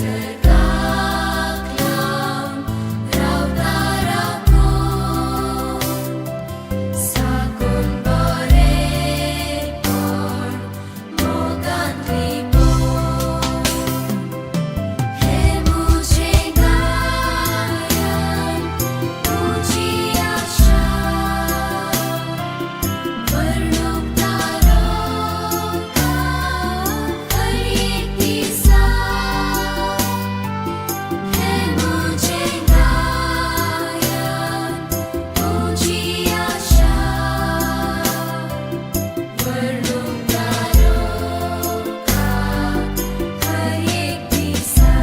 सर्गाक लावन रावता राखून साकून बरेपण मोगान लिपोवन हें म्हजें गायन तुजी आशा वर्णूक तारका हर एक दिसा हें म्हजें गायन तुजी आशा वर्णूक तारका हर एक दिसा.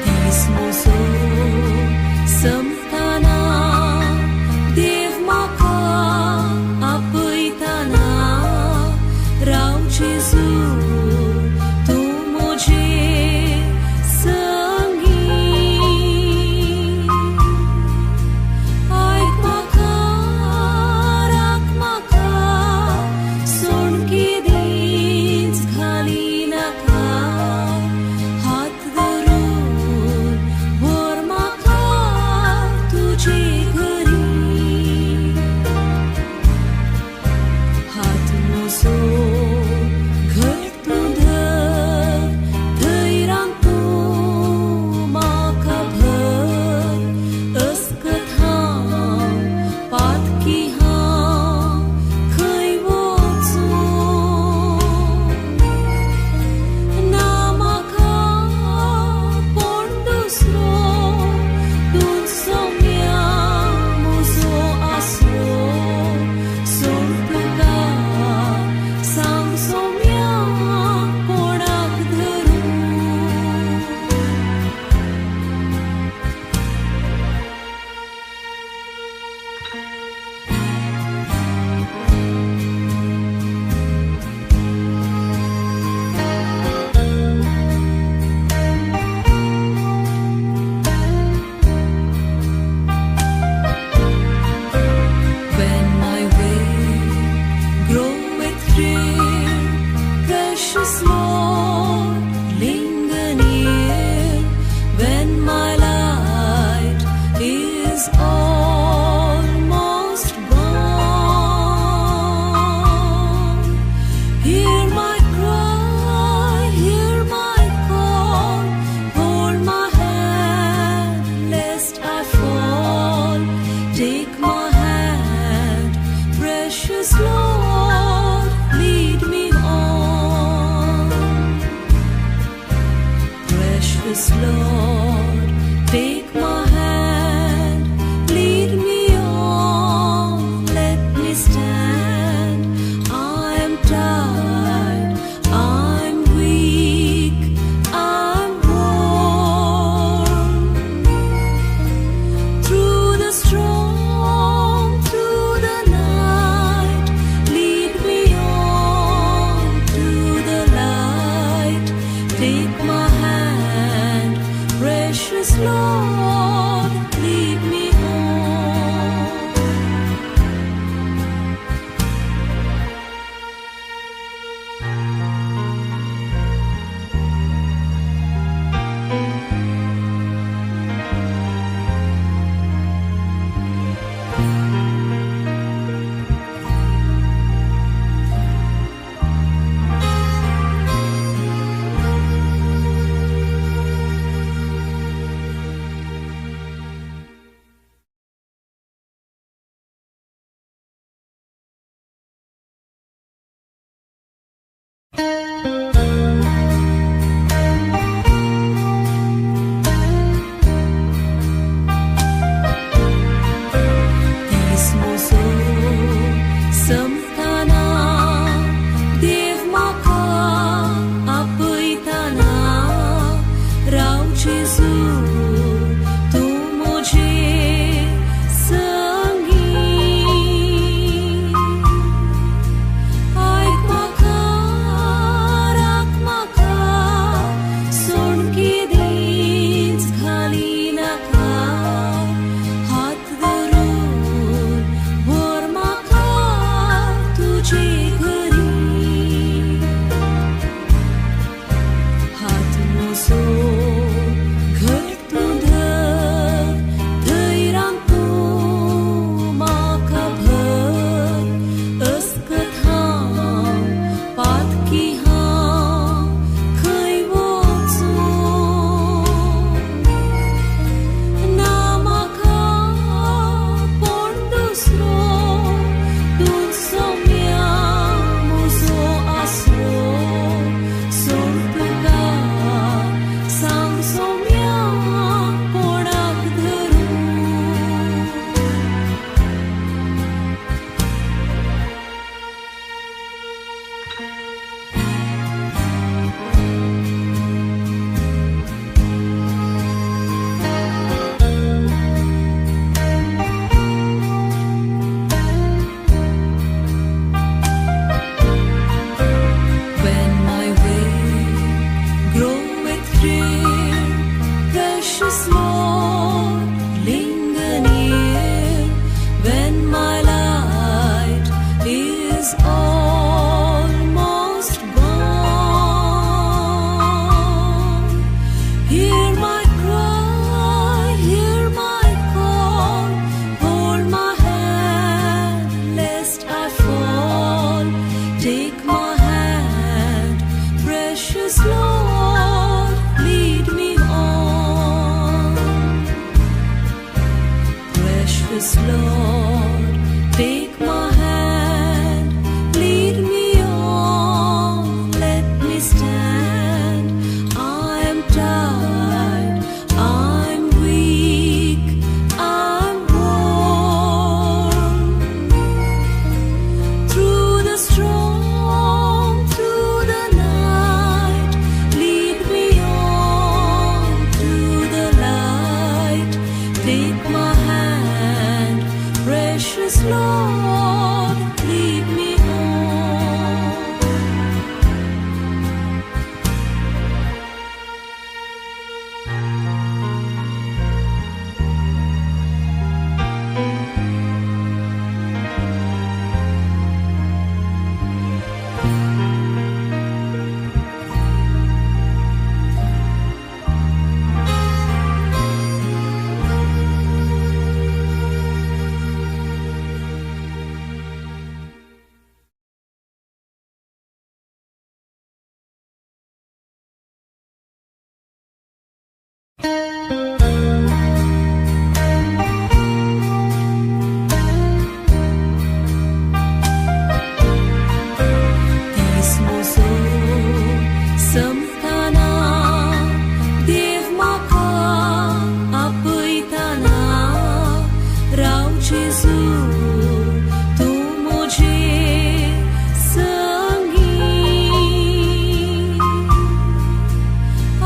दीस म्हजो संपतना देव म्हाका आपयतना राव जेजू तूं म्हजे संगी आयक म्हाका राख म्हाका सोणके दीस घाली नाका हात धरून व्हर म्हाका तुजे घरी हात म्हजो घट तूं धर धैर्यान तूं म्हाका भर अस्कत हांव पातकी हांव खंय वचूं ना म्हाका कोण दुसरो तूं सोम्या म्हजो आसरो सोड तुका सांग सोम्या कोणाक धरूं. When my way groweth drear, precious Lord, linger near. When my light is almost gone, hear my cry, hear my call, hold my hand lest I fall. Take my hand, precious Lord, lead me on. Precious Lord, take my hand, lead me on, let me stand. I am tired, I'm weak, I'm worn. Through the storm, through the night, lead me on to the light. Take my hand, precious Lord, lead me on. Precious Lord, lead me on. Precious Lord, take my hand, lead me on, let me stand. I'm tired, I'm weak, I'm worn. Through the storm, through the night, lead me on to the light. Take my hand, precious Lord, lead me on. दीस म्हजो संपतना देव म्हाका आपयतना राव जेजू तूं म्हजे संगी.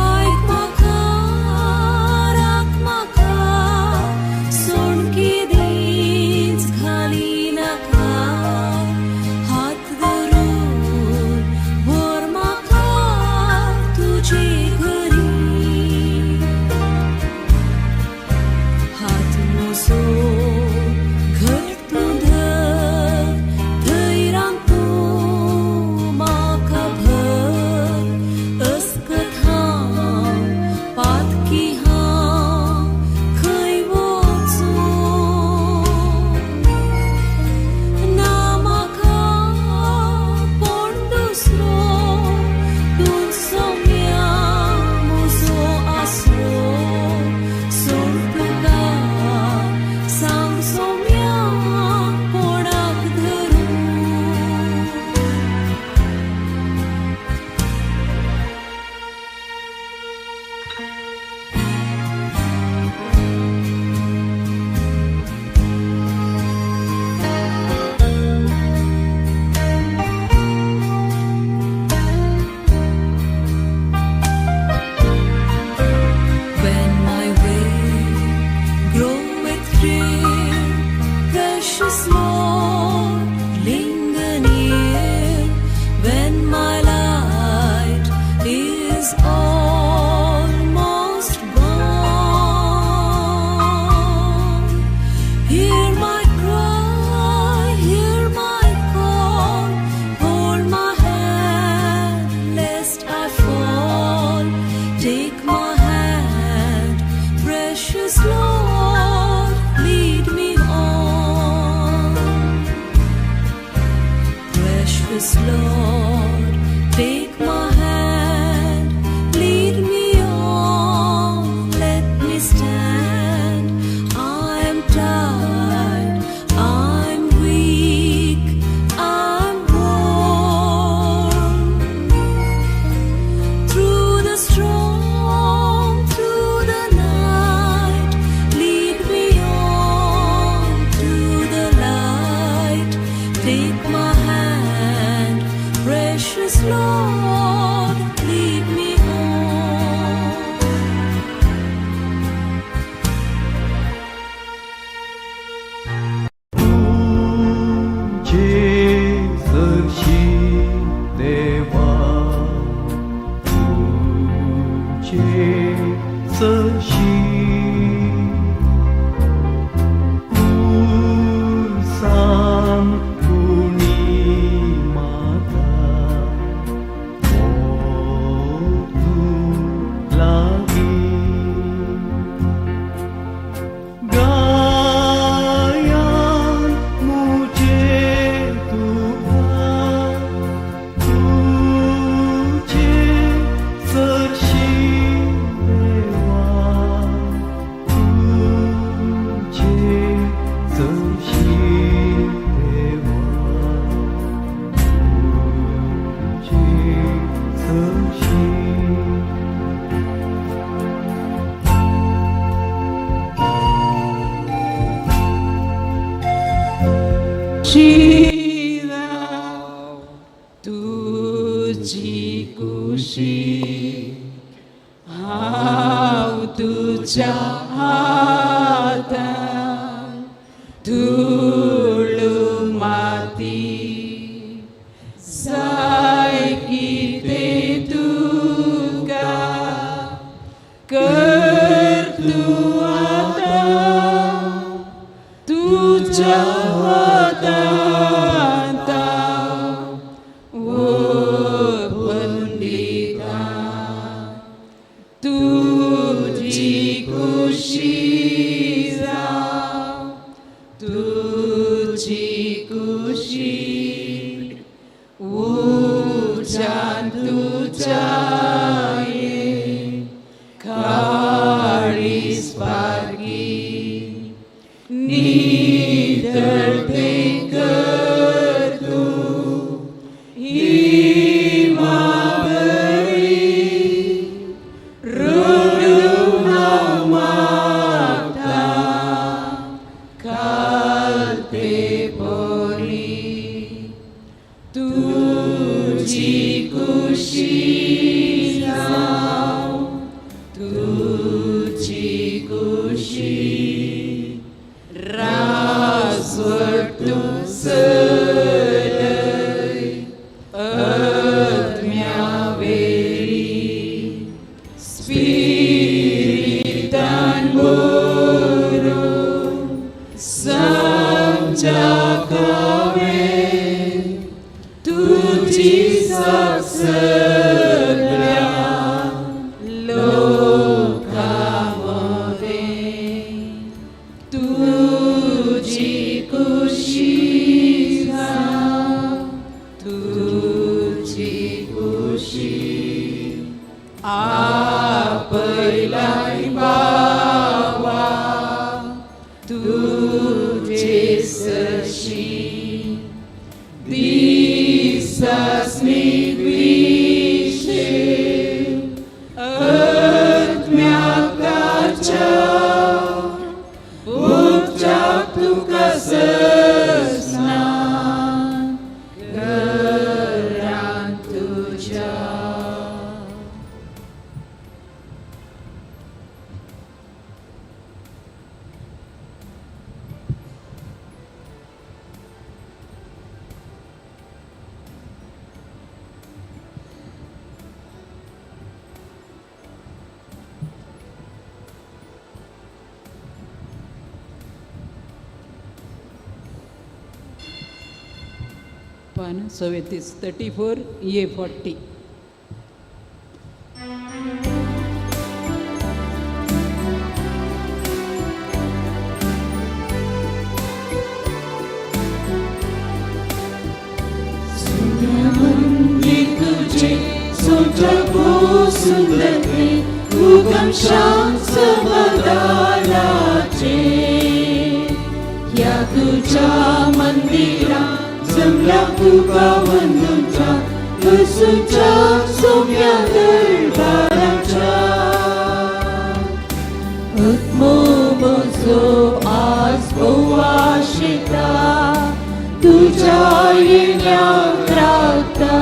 आयक म्हाका, राख म्हाका, सोणकी दीस घाली नाका. हात धरून व्हर म्हाका तुजे घरी. हात म्हजो घट तूं धर, धैर्यान तूं म्हाका भर. अस्कत हांव, पातकी हांव, खंय वचूं? ना म्हाका कोण दुसरो, तूं सोम्या म्हजो आसरो. सोड तुका सांग सोम्या कोणाक धरूं? When my way groweth drear, precious Lord, linger near. When my light is almost gone, hear my cry, hear my call, hold my hand lest I fall. Take my hand, precious Lord, lead me on. Precious Lord, take my hand, lead me on, let me stand. I'm tired, I'm weak, I'm worn. Through the storm, through the night, lead me on to the light. Take my hand, precious Lord, lead me on. तुझे सरशी देवा, तुझे सरशी, सांग कुणी म्हाका. कुशी. शिराव तुजी कुशी हांव तुज्या हातान धूळ माती जाय कितें तुका कर तूं आतां तुज्या हातांत ओपन दिता तुजी कुशी जावं तुजी कुशी उज्यान तुज्या काळीज पारगी नितळ तें कर तूं हिमाबरी रडून हांव मागता कालते परी तुजी कुशी जावं तुजी कुशी राजवट तूं चलय आत्म्या वेरी स्पिरितान भरून सांगच्याक हांवें तुजी साक्ष सगळ्या लोकां मदें तुजी कुशी जावं तुजी कुशी आपयलाय बाबा तुजे सरशी दिसासनी विशेव आत्म्याक ताच्या उच्चाक तुका ससना घरांत तुज्या. पान 37, 34 ए 40. मंदिर तुझे सोजबो सुंदर उगम शांत समाधानाचे या तुझ्या मंदिरा जमल्या तुका वंदूच्या तुझ्या सोम्या दरबाराच्या. आत्मो म्हजो आज भोवाशिता तुझ्या येण्याक रावता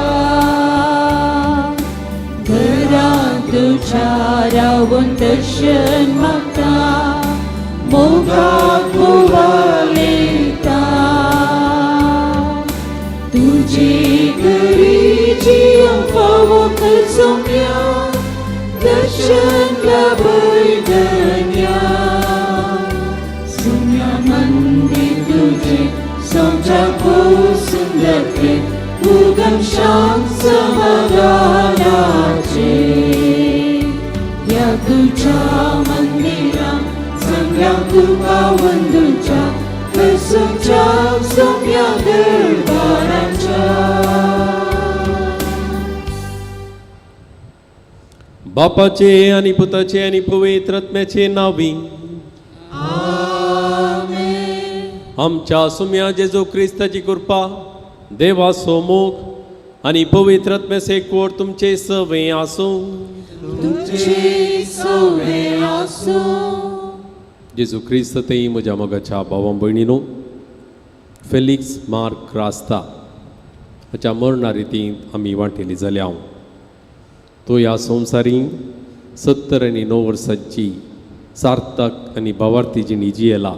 घरांत तुझ्या रावून दर्शन मागता मोगाक बोवालेता तुझे घरी जिवंक फावो सोम्या दर्शन लाभय धन्या. सुम्या मंदिर तुझे सौजाको सुंदर ते उगम शांत समाधानाचे या तुझ्या मंदिरा जमल्या तुका वंदूच्या तुझ्या सोम्या दरबाराच्या. बापाचे आणि पुताचे आणि पवित्र आत्म्याचे नावी. आमच्या सुम्या जेजू क्रिस्ताची कृपा, देवाचो मोग आनी पवित्र आत्म्याचें एकवट तुमचे सवे आसूं. तुमचे सवे आसूं. जेजू क्रिस्त तेई म्हज्या मोगाच्या भावा भयणीनो, फेलिक्स मार्क रास्ता हाच्या मरणा रितींत आमी वांटेली जाल्या. तो ह्या संवसारी 79 वर्सांची सार्थक आनी भावार्थी जिणी जियेला.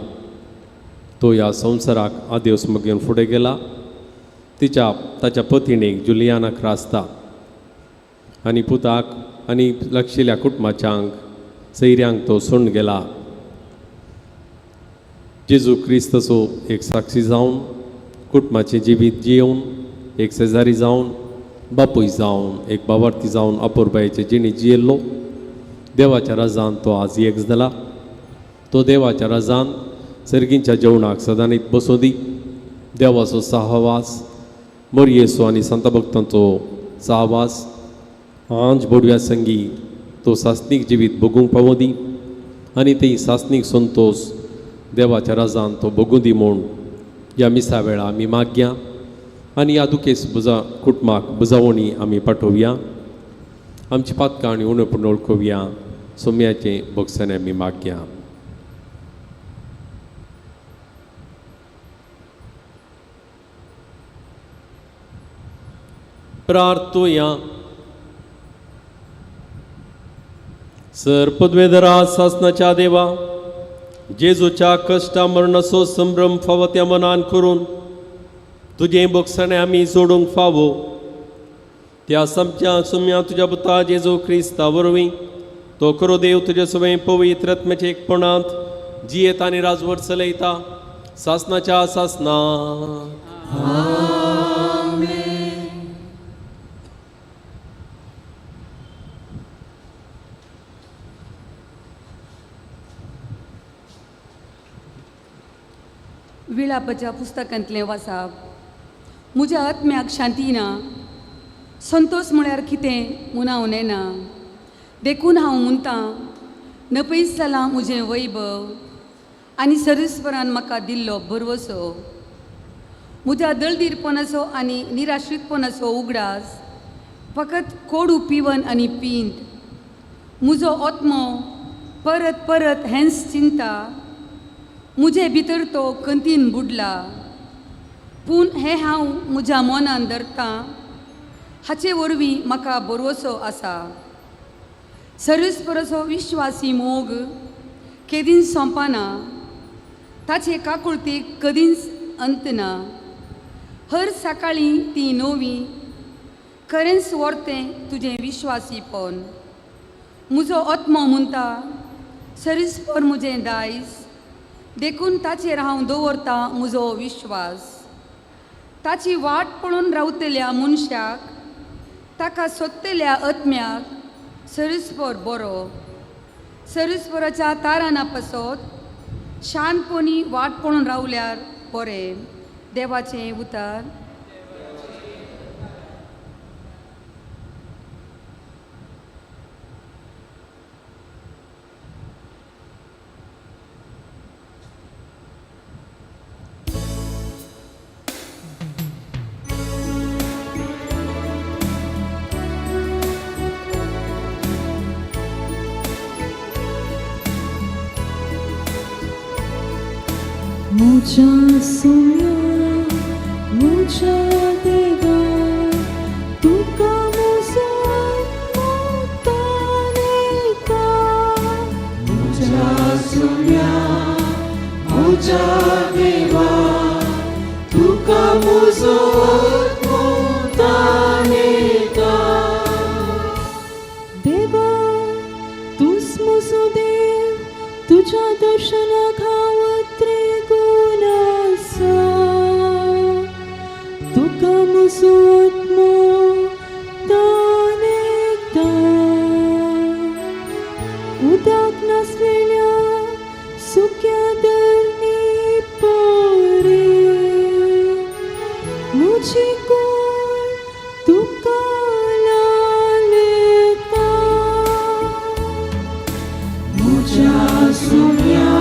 तो ह्या संवसाराक आदेवस मगेन फुडें गेला. तिच्या ताच्या पतिणेक जुलियानाक रास्ता आनी पुताक आनी लागशिल्ल्या कुटुंबाच्यांक सैऱ्यांक तो सोडून गेला. जेजू क्रिस्ताचो एक साक्षी जावन, कुटुंबाचें जिवीत जियोवन, एक शेजारी जावन, बापूय जावन, एक बावार्थी जावन अपुरबायेचे जिणी जियेल्लो. देवाच्या राजान तो आज एक जाला. तो देवाच्या राजान सर्गींच्या जेवणाक सदांनीत बसूं दी. देवाचो सहवास, मोरयेचो आनी संत भक्तांचो सहवास आंज बोडव्या संगी तो सासनीक जिवीत भोगूंक पावों दी आनी ती सासनीक संतोश देवाच्या राजान तो भोगूं दी म्हूण ह्या मिसा वेळा आमी मागया आनी ह्या दुखेस बुजा कुटुंबाक बुजावणी आमी पाठोवया. आमची पातकां आनी उणेपण वळखोवया. सोम्याचें भोगसणें आमी मागया. प्रार्थुया. सर पदवेधरा सासनाच्या देवा, जेजूच्या कश्टा मरणाचो संभ्रम फावो त्या मनान करून तुजें भोगसणें आमी जोडूंक फावो त्या समच्या सुम्या तुज्या पुता जेजू क्रिस्ता वरवीं तो खरो देव तुजे सवय पवित्र आत्म्याच्या एकपणांत जियेता आनी राजवट चलयता सासनाच्या सासना. विळापाच्या पुस्तकांतलें वाचाप. म्हज्या आत्म्याक शांती ना, संतोष म्हळ्यार कितें म्हूण हांव नेना, देखून हांव म्हणटां नपयस जालां म्हजें वैभव आनी सरीसपरान म्हाका दिल्लो भरवसो. म्हज्या दळदीरपणाचो आनी निराश्रीतपणाचो उगडास फकत कोडू पिवन आनी पींत. म्हजो आत्मो परत परत हेंच चिंता, म्हजे भितर तो कंतीन बुडला. पूण हें हांव म्हज्या मनान धरतां, हाचे वरवीं म्हाका भरवसो आसा. सर्वेस्पराचो विश्वासी मोग केदींच सोंपना, ताचे काकुळतीक कदींच अंत ना. हर सकाळीं ती नवी, खरेंच वर्तें तुजें विश्वासीपण. म्हजो आत्मो म्हणटा सर्वेस्पर म्हजें दायज, देखून ताचेर हांव दवरतां म्हजो विश्वास. ताची वाट पळोवन रावतल्या मनशाक, ताका सोदतल्या आत्म्याक सर्वेस्पर बरो. सर्वेस्पराच्या ताराना पासत शांतपणी वाट पळोवन रावल्यार बरें. देवाचें उतर. मुझा सुम्या मुझा देवा, तुका मुझो मुतानेता. मुझा सुम्या मुझा देवा, तुका मुझो मुतानेता. देवा तूच मुझो देव, तुझ्या दर्शनाक हांव त्रिगुण आसा. तुका म्हजो आत्मो तानेता. उदक नासलेल्या सुक्या धरणी परे म्हजी कूड तुका लालता. म्हज्या सुम्या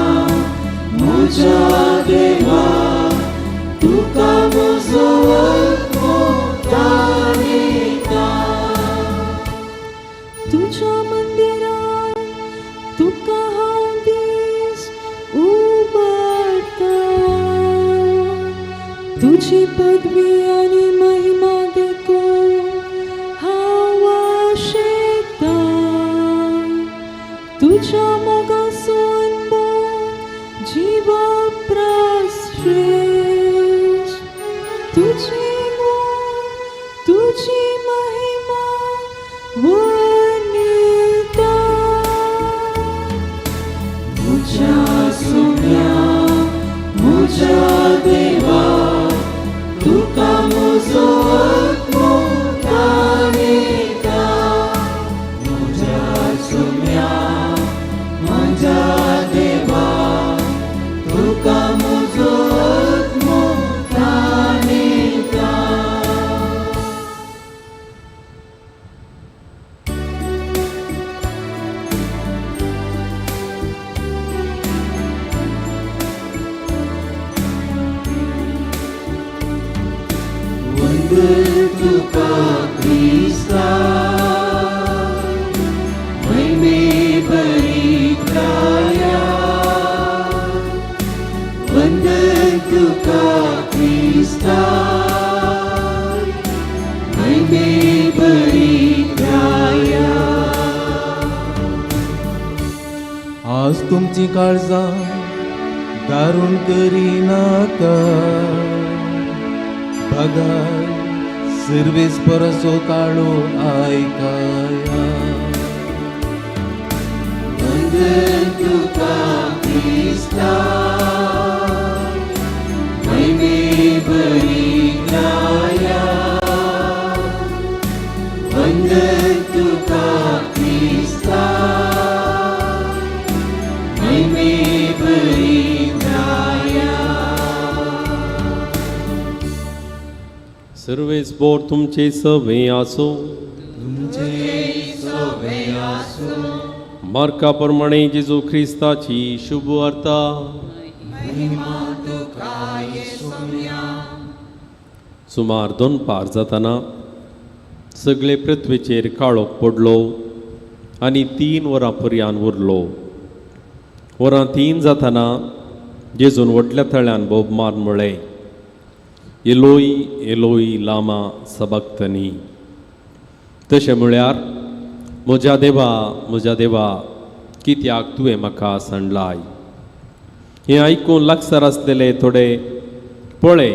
तुमची काळजां दारूण करिनाका, बगार सर्वेस परसो ताळो आयकाया. वंदन तुका क्रिस्ता, महिमे बरी राया. वंदन तुका क्रिस्ता, महिमे बरी राया. सर्वेस बोर तुमचे सवे आसो. मार्का प्रमाणे जेजू ख्रिस्ताची शुभ वार्ता. सुमार 2 पार जाताना सगळे पृथ्वीचेर काळोख पडलो आनी 3 वरां पर्यान उरलो. वरां 3 जाताना जेजून व्हडल्या तळ्यान बोब मारून म्हळें, एलोई एलोई लामा सबक्तनी, तशें म्हळ्यार म्हज्या देवा म्हज्या देवा कित्याक तुवें म्हाका सांडलाय. हें आयकून लागसार आसलेले थोडे, पळय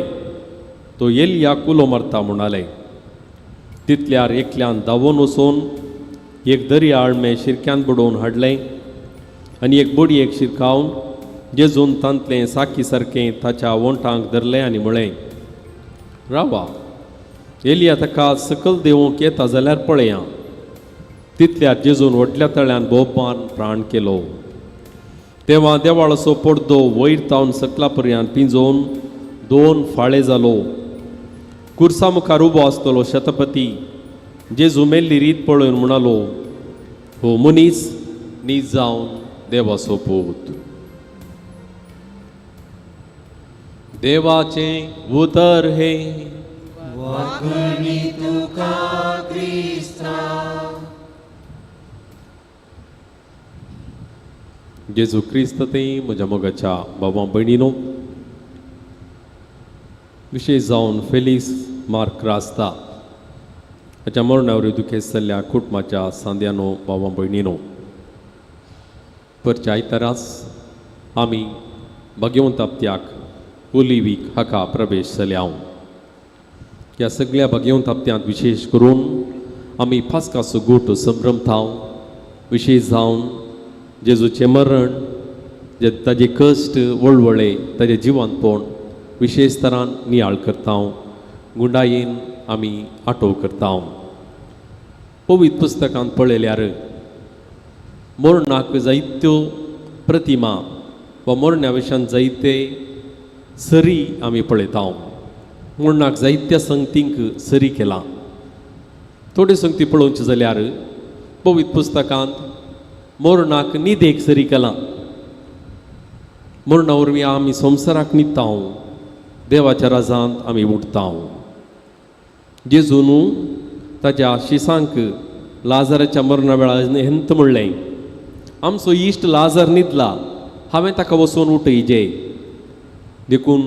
तो एलियाक उलो मारता म्हणाले. तितल्यार एकल्यान धांवून वचून एक दर्या आळमें शिरक्यान बुडोवन हाडलें आनी एक बडयेक शिरकावन जेजून तांतलें साकी सारकें ताच्या ओंठांक धरलें आनी म्हळें, रावा, एलिया ताका सकल देंवोवंक येता जाल्यार पळया. तितल्यार जेजून व्हडल्या तळ्यान बोब मारून प्राण केलो. तेव्हा देवाळाचो पडदो वयर तावन सकला पर्यंत पिंजोवन दोन फाळे जालो. कुर्सा मुखार उबो आसतलो शतपती जेजू मेल्ली रीत पळोवन म्हणालो, हो मनीस नीज जावन देवाचो पूत. देवाचें उतर हे. वाखणी तुका क्रिस्ता. जेजू क्रिस्त ते म्हज्या मोगाच्या बाबा भयणीनो, विशेश जावन फेलिक्स मार्क रास्ता हाच्या मरणावरी दुखेस्त जाल्ल्या कुटुंबाच्या सांद्यानो, बाबा भयणीनो, परच्या आयतारास आमी भाग्यवंत हप्त्याक होली वीक हाका प्रवेश जाल्या. ह्या सगळ्या भाग्यवंत हप्त्यांत विशेश करून आमी पास्काचो गोट संभ्रमता. विशेश जावन जेजूचें मरण, जे ताजे कश्ट वळवळे, ताजें जिवनपण विशेश तरान नियाळ करता, गुंडायेन आमी आठव करता. पवित्र पुस्तकांत पळयल्यार मरणाक जायत्यो प्रतिमा वा मरण्या विशयान जायते सरी आमी पळयता. मरणाक जायत्या संगतींक सरी केला. थोड्यो संगती पळोवच्यो जाल्यार पवित्र पुस्तकांत मरणाक निदेक सरी केलां. मरणा वरवीं आमी संवसाराक न्हिदता, देवाच्या राजांत आमी उठता. जेजू न्हू ताज्या शिसांक लाजराच्या मरणा वेळार हेंत म्हणलें, आमचो इश्ट लाजर न्हिदला, हांवें ताका वचून उठयजे. देखून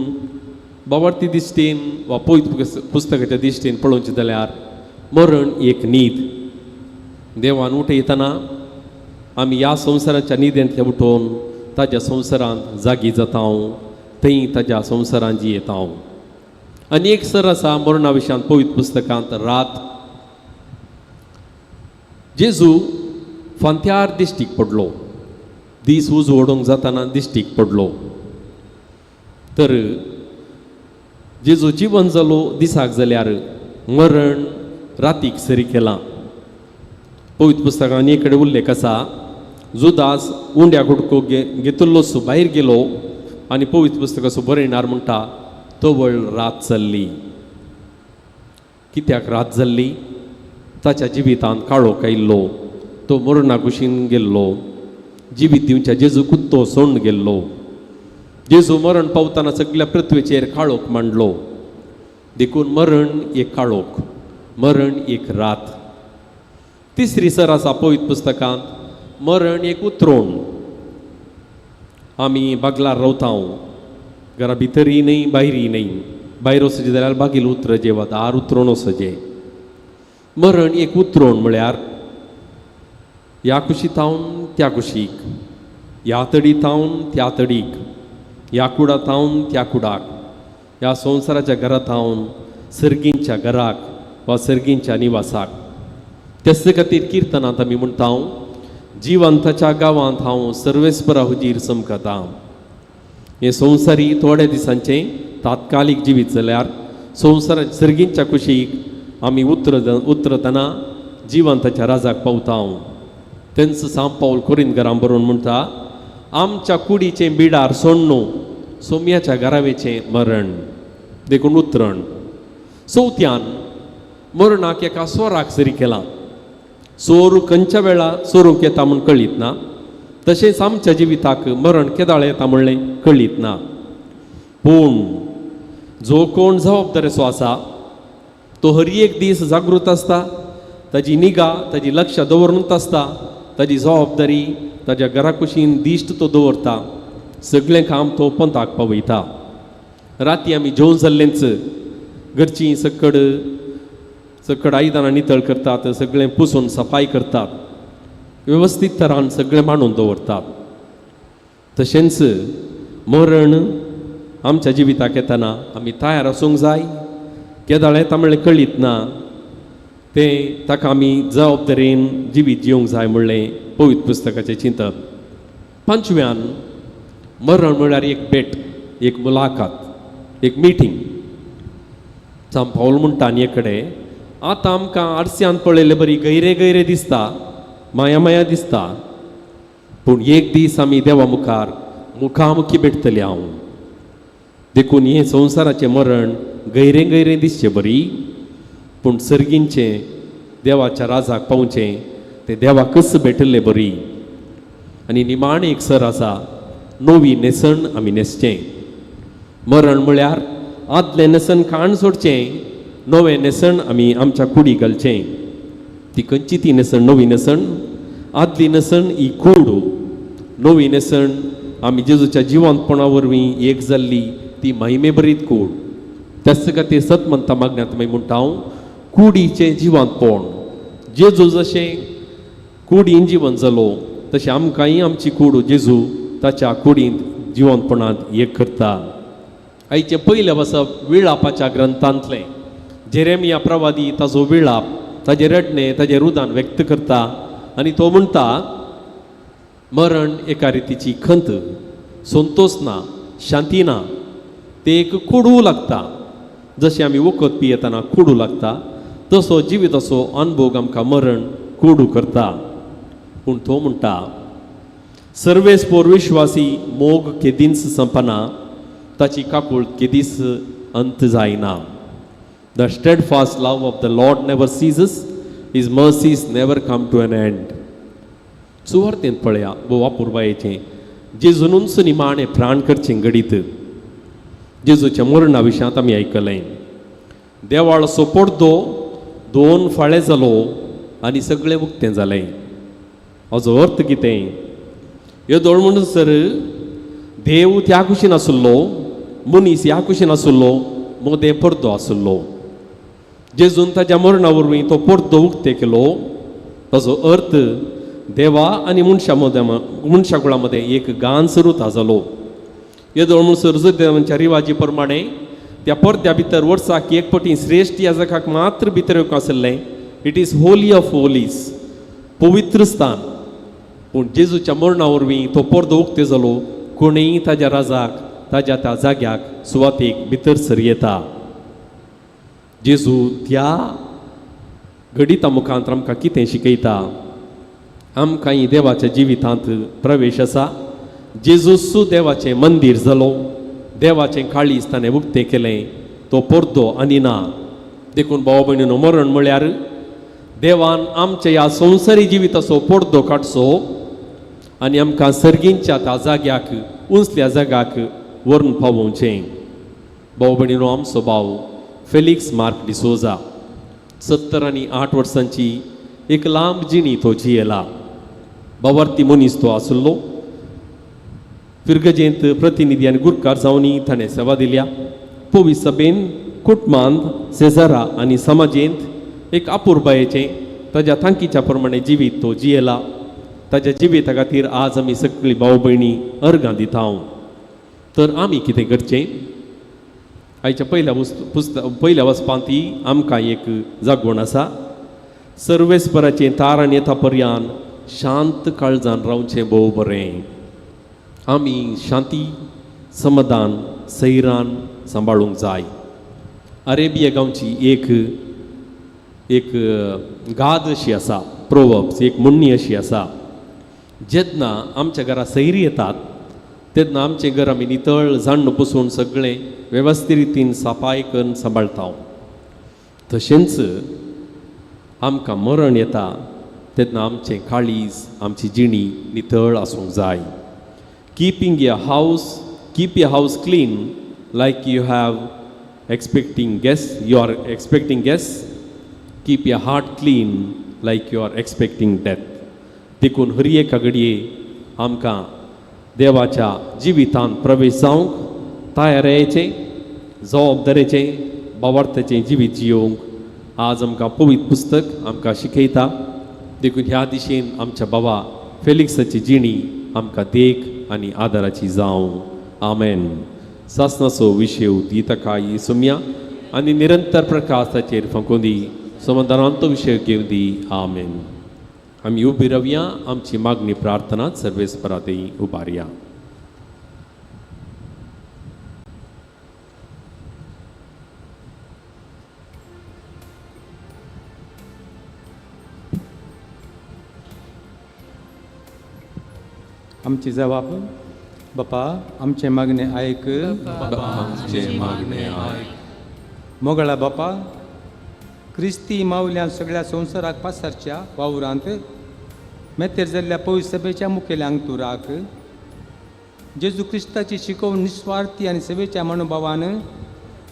बाबार्थी दिश्टीन वा पवित्र पुस्तकाच्या दिश्टीन पळोवचें जाल्यार मरण एक न्हीद. देवान उठयतना आमी ह्या संवसाराच्या न्हिदेंतले उठोवन ताज्या संवसारांत जागी जाता, थंय ताज्या संवसारांत जियेता. आनी एक सर आसा मरणा विशयांत पवित्र पुस्तकांत, रात. जेजू फांत्यार दिश्टीक पडलो. दीस उजवडूंक जाताना दिश्टीक पडलो. तर जेजू जिवन जालो दिसाक जाल्यार मरण रातीक सरी केलां. पवित्र पुस्तकांत एक कडेन उल्लेख आसा, जुदास उंड्या गुडको घेतिल्लोसो भायर गेलो आनी पवित्र पुस्तकाचो बरयणार म्हणटा, तवळ रात चल्ली. कित्याक रात जाल्ली? ताच्या जिवितांत काळोख आयिल्लो. तो मरणा कुशीन गेल्लो. जिवीत दिवच्या जेजूकूच तो सोडून गेल्लो. जेजू मरण पावतना सगळ्या पृथ्वीचेर काळोख मांडलो. देखून मरण एक काळोख, मरण एक रात. तिसरी सर आसा पवित्र पुस्तकांत, मरण एक उतरोण. आमी बागलार रावता, घरा भितरय न्हय भायरय न्हय. भायर वचचें जाल्यार बागील उतरचें वा दार उतरून वचचें. मरण एक उतरोण म्हळ्यार ह्या कुशीतावन त्या कुशीक. ह्या तडी थावन त्या तडीक, ह्या कुडा थावन त्या कुडाक, ह्या संवसाराच्या घरा थावन सर्गींच्या घराक वा सर्गींच्या निवासाक. त्याच खातीर किर्तनांत आमी म्हणटा, जिवंताच्या गांवांत हांव सर्वेस्परा हुजीर चमकता. हें संवसारी थोड्या दिसांचें तात्कालीक जिवीत जाल्यार संवसारा सर्गींच्या कुशीक आमी उतरतना जिवंताच्या राजाक पावता. तेंच सांव पावल कोरीन घरां बरोवन म्हणटा, आमच्या कुडीचें बिडार सोडणू सोम्याच्या घरावेचें मरण, देखून उतरण. चवथ्यान मरणाक एका स्वराक सरी केलां. चोर खंयच्या वेळा चोरूंक येता म्हूण कळीत ना, तशेंच आमच्या जिविताक मरण केदाळ येता म्हणलें कळीत ना. पूण जो कोण जबाबदारेचो आसा तो हर एक दीस जागृत आसता, ताजी निगा ताजी लक्ष दवरूनच आसता, ताजी जबाबदारी ताज्या घरा कुशीन दिश्ट तो दवरता, सगळें काम तो पंथाक पावयता. राती आमी जेवण जाल्लेंच घरचीं सकड सकड आयदनां नितळ करतात, सगळें पुसून सफाय करतात, वेवस्थीत तरान सगळें मांडून दवरतात. तशेंच मरण आमच्या जिविताक येतना आमी तयार आसूंक जाय. केदाळ येता म्हणलें कळीत ना, तें ताका आमी जबाबदारेन जिवीत जिवंक जाय म्हणलें पवित्र पुस्तकाचें चिंतप. पांचव्यान मरण म्हळ्यार एक भेट, एक मुलाकात, एक मिटींग. सांव पावल म्हणटा आनी एक कडेन, आतां आमकां आरश्यांत पळयले बरी गैरे गैरे दिसता, माया माया दिसता, पूण एक दीस आमी देवा मुखार मुखामुखी भेटतले हांव. देखून हें संवसाराचें मरण गैरे गैरे दिसचें बरी, पूण सर्गींचें देवाच्या राजाक पावचें तें देवाकच भेटिल्ले बरी. आनी निमाणें एक सर आसा, नवी न्हेसण आमी न्हेसचें. मरण म्हळ्यार आदलें न्हेसण काण सोडचें, नवें न्हेसण आमी आमच्या कुडी घालचें. ती खंयची ती न्हेसण? नवी न्हेसण. आदली न्हेसण ही कूड, नवी न्हेसण आमी जेजूच्या जिवंतपणा वरवीं एक जाल्ली ती महिमेभरीत कूड. त्याच खातीर सत म्हणटा मागण्यांत मागीर म्हणटा हांव, कुडीचें जिवंतपण. जेजू जशें कुडीन जिवन जालो तशें आमकांय आमची कूड जेजू ताच्या कुडींत जिवंतपणांत एक करता. आयचें पयलें वसप विळापाच्या ग्रंथांतलें. जेरेमिया प्रवादी ताजो विळाप, ताजें रडणें, ताजें रुदान व्यक्त करता आनी तो म्हणटा, मरण एका रितीची खंत, संतोश ना, शांती ना, ते एक कोडू लागता. जशें आमी वखद पियेतना कोडू लागता तसो जिविताचो अनभोग आमकां मरण कोडू करता. पूण तो म्हणटा, सर्वेस्पोर विश्वासी मोग केदींच संपना, ताची काकूळ केदीच अंत जायना. The steadfast love of the Lord never ceases, his mercies never come to an end. सुवार्थेंत पळया भोव अपुरबायेचें, जेजूनूच निमाणें प्राण करचें घडीत. जेजूच्या मरणा विशयांत आमी आयकलें, देवाळाचो पडदो दोन फाळे जालो आनी सगळें उक्तें जालें. हाजो अर्थ कितें? येदोळ म्हणसर देव त्या कुशीन आसलो, मनीस ह्या कुशीन आसलो, मदें पडदो आसलो. जेजून ताज्या मरणा वरवीं तो पडदो उक्ते केलो. ताजो अर्थ देवा आनी मनशा मदें, मनशा कुळा मदें एक गान सुरुता जालो. येदोळ म्हणसर जुदेवांच्या रिवाजी प्रमाणे त्या पडद्या भितर वर्साक एक पटी श्रेश्ठ याजकाक मात्र भितर येवंक आसलें. It is holy of holies, पवित्र स्थान. पूण जेजूच्या मरणा वरवीं तो पडदो उक्ते जालो. कोणूय ताज्या राजाक, ताज्या त्या जाग्याक, सुवातेक भितर सर येता. जेजू त्या घडिता मुखांत आमकां कितें शिकयता? आमकांय देवाच्या जिवितांत प्रवेश आसा. जेजूस देवाचें मंदीर जालो, देवाचें काळीज ताणें उक्तें केलें, तो पडदो आनी ना. देखून भाव भयणीनो, मरण म्हळ्यार देवान आमच्या ह्या संवसारी जिविताचो पडदो काडचो आनी आमकां सर्गींच्या त्या जाग्याक, उंचल्या जाग्याक व्हरून पावोवचें. भाव भयणीनो, आमचो भाव फेलिक्स मार्क डिसोजा 78 वर्सांची एक लांब जिणी तो जियेला. बावार्थी मनीस तो आसलो. फिरगजेंत प्रतिनिधी आनी गुरकार जावनी ताणें सेवा दिल्या. पवी सभेन, कुटुंबांत, शेजारा आनी समाजेंत एक अपुरबायेचें ताज्या तांकीच्या प्रमाणे जिवीत तो जियेला. ताच्या जिविता खातीर आज आमी सगळीं भाव भयणी अर्गां दिता. तर आमी कितें करचें? आयच्या पयल्या पुस्तक पयल्या वचपांत ती आमकां एक जागवण आसा. सर्वेस्पराचें तारण येता पर्यान शांत काळजान रावचें भोव बरें. आमी शांती समाधान सैरान सांबाळूंक जाय. अरेबिया गांवची एक एक गाद अशी आसा, प्रोवर्ब्स, एक म्हणणी अशी आसा, जेन्ना आमच्या घरा सैरी येतात तेन्ना आमचें घर आमी नितळ जाण्ण पुसून सगळें वेवस्थीत रितीन सफाय करून सांबाळटा. तशेंच आमकां मरण येता तेन्ना आमचें काळीज आमची जिणी नितळ आसूंक जाय. Keeping your house, keep your house clean like you have expecting guest, you are expecting guest. Keep your heart clean like you are expecting death. देखून हर एका घडये आमकां देवाच्या जिवितांत प्रवेश जावंक तयारेचें, जबाबदारेचें, भावार्थाचें जिवीत जियोवंक आज आमकां पवित्र पुस्तक आमकां शिकयता. देखून ह्या दिशेन आमच्या बाबा फेलिक्साची जिणी आमकां देख आनी आदाराची जावं. आमेन. सासनाचो विशय दी ताका सुम्या आनी निरंतर प्रकाश ताचेर फांकून दी, समाधानांतो विशय घेवन दी. आमेन. आमी उबी रावया, आमची मागणी प्रार्थना सर्वेस्पराती उबारया. आमची जबाब बापा आमचें मागणें आयक. बापा आमचें मागणें आयक. मोगळा बापा, क्रिस्ती मावल्यान सगळ्या संवसाराक पासारच्या वावरांत मेतेर जाल्ल्या पवित्र सभेच्या मुखेल्यांक तूं राख. जेजू क्रिस्ताची शिकोवण निस्वार्थी आनी सेवेच्या मनोभावान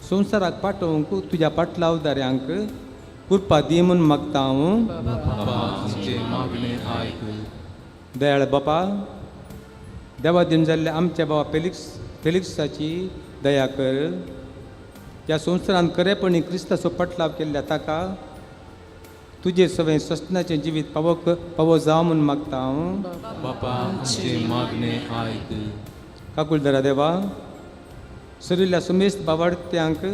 संवसाराक पाठोवंक तुज्या पाटलावदाऱ्यांक कृपा दी म्हूण मागता हांव. दयाळ बापा, देवादीन जाल्ल्या आमच्या बाबा फेलिक्साची दया कर. ह्या संवसारांत खरेपणी क्रिस्ताचो पटलाव केल्ल्या ताका तुजे सवें सस्नाचें जिवीत पावो पावो जावं म्हूण मागता हांव. बापा आमचें मागणें आयक. काकुळदरा देवा, सरिल्ल्या सुमेस्त बावाडत्यांक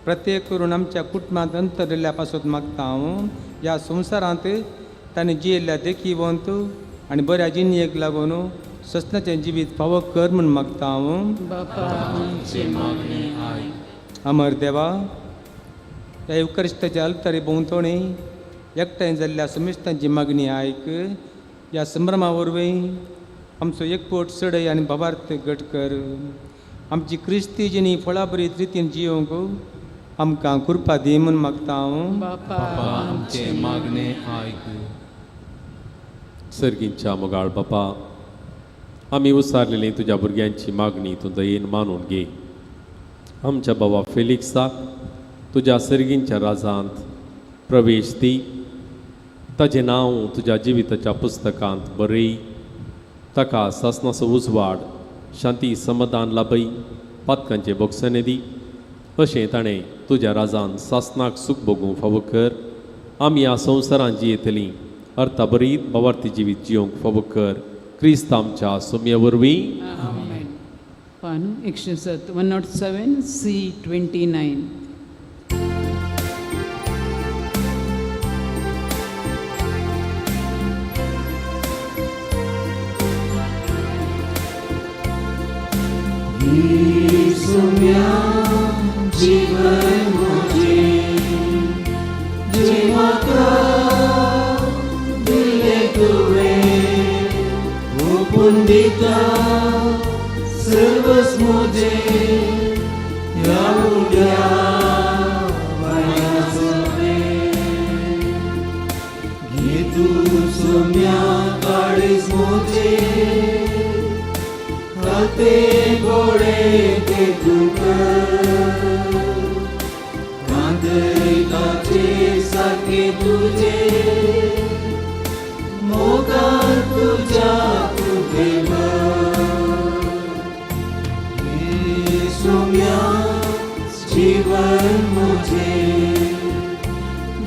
प्रत्येक करून आमच्या कुटुंबांत अंतरिल्ल्या पासत मागता हांव. ह्या संवसारांत ताणें जियेल्ल्या देखीवंत आनी बऱ्या जिणयेक लागून सस्नाचें जिवीत फावो कर म्हूण मागता हांव. बापा आमचें मागणें आयक. अमर देवा, ह्या युकरिस्ताच्या अल्तरी भोंवतणी एकठांय जाल्ल्या समेस्तांची मागणी आयक. ह्या संभ्रमा वरवीं आमचो एकवट चडय आनी भावार्थ घट कर. आमची क्रिस्ती जिणी फळाभरीत रितीन जियोवंक आमकां कृपा दी म्हूण मागता हांव. बापा आमचें मागणें आयक. सर्गींच्या मोगाळ बापा, आमी उसारलेली तुज्या भुरग्यांची मागणी तूं दयेन मानून घे. आमच्या बाबा फेलिक्साक तुज्या सर्गींच्या राजांत प्रवेश दी. ताजें नांव तुज्या जिविताच्या पुस्तकांत बरय. ताका सासनाचो उजवाड, शांती समाधान लाभय, पातकांचें बोगसणें दी. अशें ताणें तुज्या राजान सासनाक सूख भोगूंक फावो कर. आमी ह्या संवसारांत जियेतलीं अर्थाभरीत भावार्थी जिवीत जियोवंक फावो कर. क्रिस्त आमच्या सोम्या वरवीं. आमेन. पान 107 107 C 29. सुम्या जीवन मुझे जे म्हाका दिलें तुवें ओपून दिता सर्वस मुझे ह्या उड्या माया सवें घे तूं सुम्या काळीज मुझे खाते गोडे ते तुका कांदयताचे सारके तुजे मोगान तुज्या तुगे सुम्या जीवन मुझे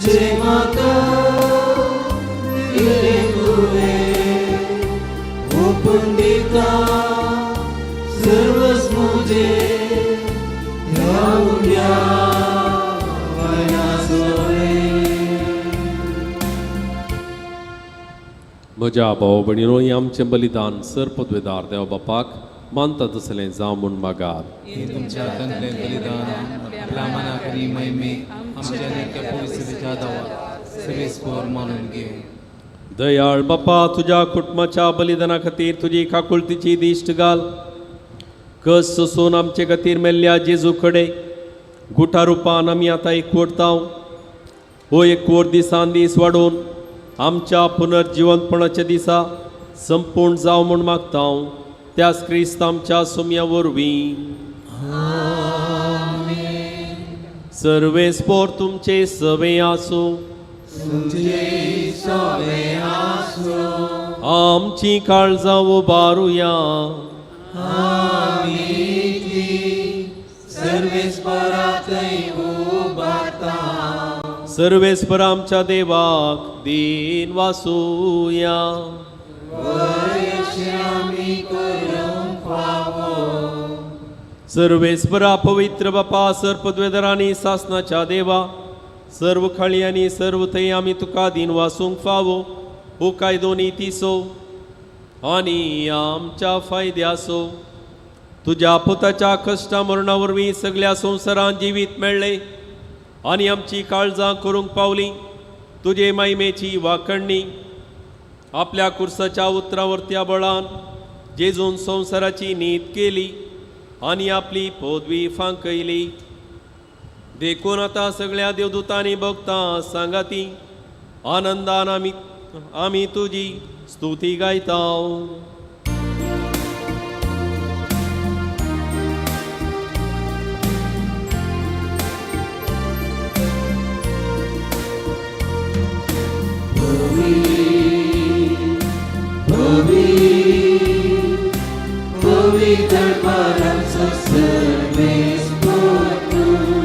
जे म्हाका दिलें तुवें तुझे ह्या उण्या वयासोळे. म्हज्या भाव भयणीनो, हें आमचें बलिदान सर पदवेदार देव बापाक मानता तसलें जावं म्हूण मागात. हे तुमच्या हातांतलें बलिदान आपल्या मनाक आनी महिमेक आमच्या आनी त्या पवित्रतेच्या दावात सर्वेस्पोर मानून घेवं. दयाळ बापा, तुज्या कुटुंबाच्या बलिदाना खातीर तुजी काकुळतीची दिश्ट घाल. कस सोसून आमचे खातीर मेल्ल्या जेजू कडेन गुटा रुपान आमी आतां एकवटताव. हो एकवट दिसान दीस वाडोवन आमच्या पुनर्जिवंतपणाच्या दिसा संपूर्ण जावं म्हूण मागता. त्याच क्रिस्त आमच्या सोम्या वरवीं. सर्वेस्पोर तुमचे सवे आसूं. तुमचे सवे आसूं. आमची काळजां उबारुया. आमी ती सर्वेस्परा थंय उबारता. सर्वेस्पर आमच्या देवाक दीन वासूया. वयशे आमी करूंक फावो. सर्वेस्परा पवित्र बापा, सर्पद्वेदर आनी सासनाच्या देवा, सर्व खळी आनी सर्व थंय आमी तुका दीन वासूंक फावो हो कायदो नितीसो आनी आमच्या फायद्यासो. तुज्या पुताच्या कश्टा मरणा वरवीं सगल्या संवसारांत जिवीत मेळ्ळें आनी आमची काळजां करूंक पावली तुजे मायमेची वाकणणी. आपल्या कुर्साच्या उतरावरत्या बळान जेजून संवसाराची नीत केली आनी आपली पदवी फांकयली. देखून आतां सगळ्या देवदूतांनी भक्तां सांगाती आनंदान आमी आमी तुजी स्तुती गायता. पवित्र परमचो सर्वेस्पोर तूं,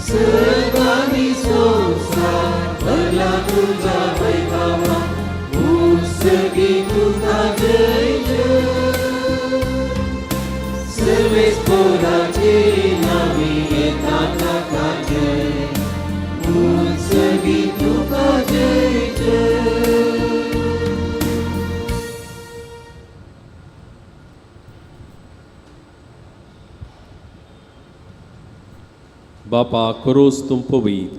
सदांनी संवसार भरला तुज्या वैभवान, उत्सर्गी तुका जय जय. सर्वेस्पोराचे नांवी येता ताका जय, उत्सर्गी तुका जय जय. बापा, करोस तूं पवित्र,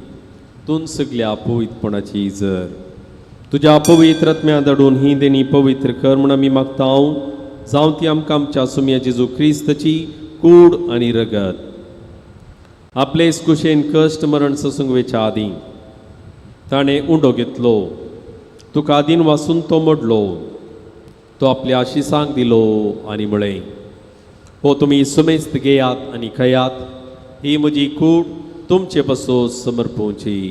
तूं सगल्या पवित्रपणाची जर तुज्या पवित्र आत्म्या धाडून ही देणी पवित्र कर म्हूण आमी मागता. जावं ती आमकां आमच्या सुम्या जेजू क्रिस्ताची कूड आनी रगत. आपलेच कुशेन कश्ट मरण सोसूंक वेच्या आदीं ताणें उंडो घेतलो, तुका आदीन वासून तो मोडलो, तो आपल्या आशिसांक दिलो आनी म्हळें, हो तुमी सुमेस्त घेयात आनी खयात, ही म्हजी कूड तुमचे पासून समर्पोवची.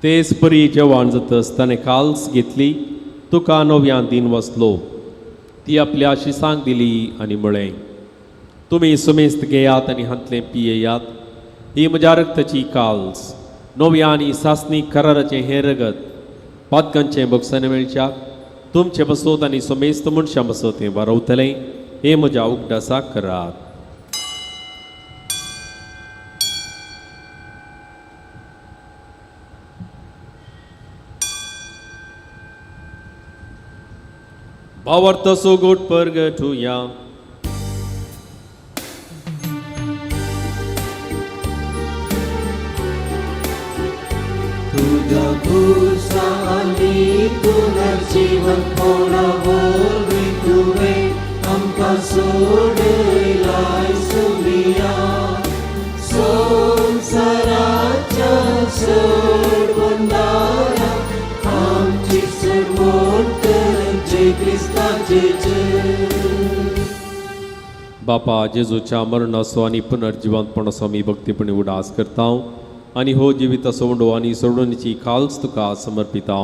तेच परी जेवण जातच ताणें काल्स घेतली, तुका नव्यान दीन वसलो, ती आपल्या आशिसांक दिली आनी म्हळें, तुमी सुमेस्त घेयात आनी हांतलें पियेयात, ही म्हज्या रक्ताची काल्स, नव्या आनी सासणीक कराराचें हें रगत पातकांचें भोगसणें मेळच्याक तुमचे बसोत आनी समेस्त मनशां बसोत हें वारवतलें, हें म्हज्या उगडासाक करात. भावार्थ सोगोट परगटुया. तुज्या खुर्सा आनी पुनर्जीवनपणा वरवीं तुवें आमकां सोडयलाय सुमिया, संवसाराच्या सोडवणारा आमची सोडवण कर जय क्रिस्ताचे जय. बापा, जेजूच्या मरणाचो आनी पुनर्जिवंतपणाचो आमी भक्तीपणी उडास करता आनी हो जिविताचो उंडो आनी सोडवणीची खाल्स तुका समर्पिता.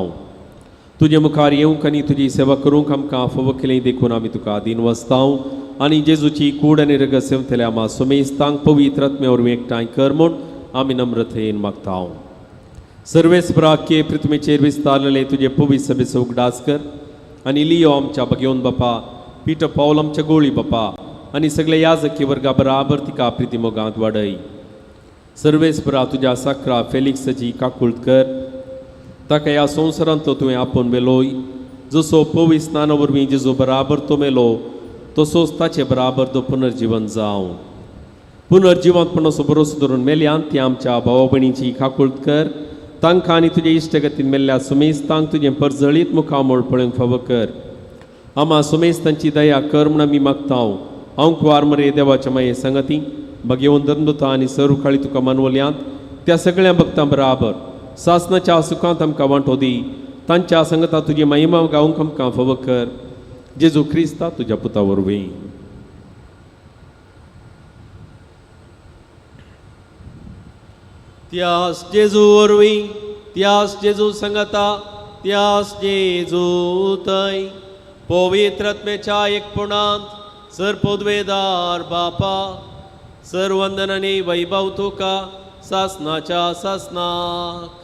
तुजे मुखार येवंक आनी तुजी सेवा करूंक आमकां फावो केली देखून आमी तुका दीन वसता. आनी जेजूची कूड आनी रगत सेवतल्या आमा सुमेस्तांक पवित्र आत्म्या वरवीं एकठांय कर म्हूण आमी नम्रतेन मागता. सर्वेस्पराके पृथ्वीचेर विस्तारलेले तुजे पवित्र सभेचो उगडास कर आनी लियो आमच्या भगेवन बापा, पीटर पावल आमच्या गोळी बापा आनी सगळे याजकी वर्गा बराबर तिका प्रिती मोगांत वाडय. सर्वेस्परा तुज्या साकरा फेलिक्साची काकूळत कर, ताका ह्या संवसारांतलो तुवें आपोवन मेलोय. जसो पवित्र स्नाना वरवीं जेजू बराबर तो मेलो तसोच ताचे बराबर तो पुनर्जीवन जावं. पुनर्जिवंतपणाचो भरोसो धरून मेल्यान ती आमच्या भावा भयणीची काकूळत कर, तांकां आनी तुजे इश्टगतीन मेल्ल्या सुमेस्तांक तुजें परजळीत मुखामळ पळोवंक फावो कर. आमा सुमेस्तांची दया कर म्हूण आमी मागता. हांव कुवार मरे देवाच्या माये संगती भगेवन धर्मदुता आनी सर्व काळी तुका मानवल्यांत त्या सगळ्या भक्तां बराबर सासनाच्या सुखांत आमकां वांटो दी. तांच्या संगता तुजी महिमा गावंक आमकां फावो कर. जेजू क्रिस्ता तुज्या पुता वरवीं. त्यास जेजू वरवीं, त्यास जेजू संगता, त्यास जेजू थंय पवित्र आत्म्याच्या एकपणांत सर पदवेदार बापा सर वंदन आनी वैभव तुका सासनाच्या सासनाक.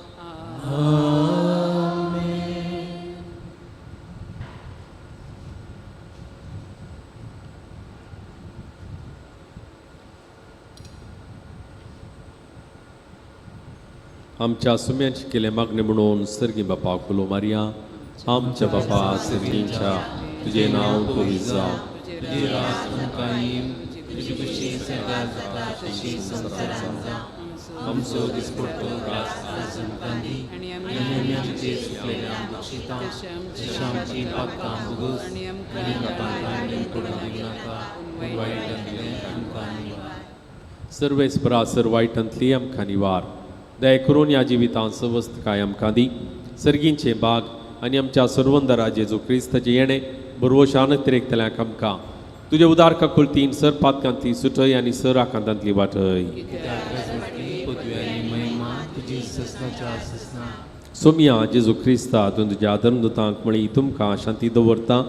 आमच्या सुम्यांची केले मागणे म्हणून सर्गी बापा कुलो मारया. आमच्या बापा सर्गींच्या तुजें नांव पवित्र जावं, तुजें राज आमकां येवं, तुजी खुशी सर्गार जाता तशी संवसारांत जावं. आमचो दिसपट्टो घास आज आमकां दी आनी आमी आमचे सुकलेल्यांक बक्षिता तशें आमचीं पातकां भोगोस आनी आमकां तांकां पडून दिवं नाका, पूण वायटांतलें आमकां निवार. सर्वेस्परा सर वायटांतली आमकां निवार. दया करून ह्या जिवितांत सवस्तकाय आमकां दी. सर्गींचे बाग आनी आमच्या सर्वंदरा जेजू क्रिस्ताचें येणें बरवशान तिरेकतल्यांक आमकां तुजे उदार काकुळतीन सर पातकांतली सुटय आनी सर आकांतांतली वाटय. सोमया जेजू क्रिस्ता तूं तुज्या धर्मदूतांक म्हळी तुमकां शांती दवरता,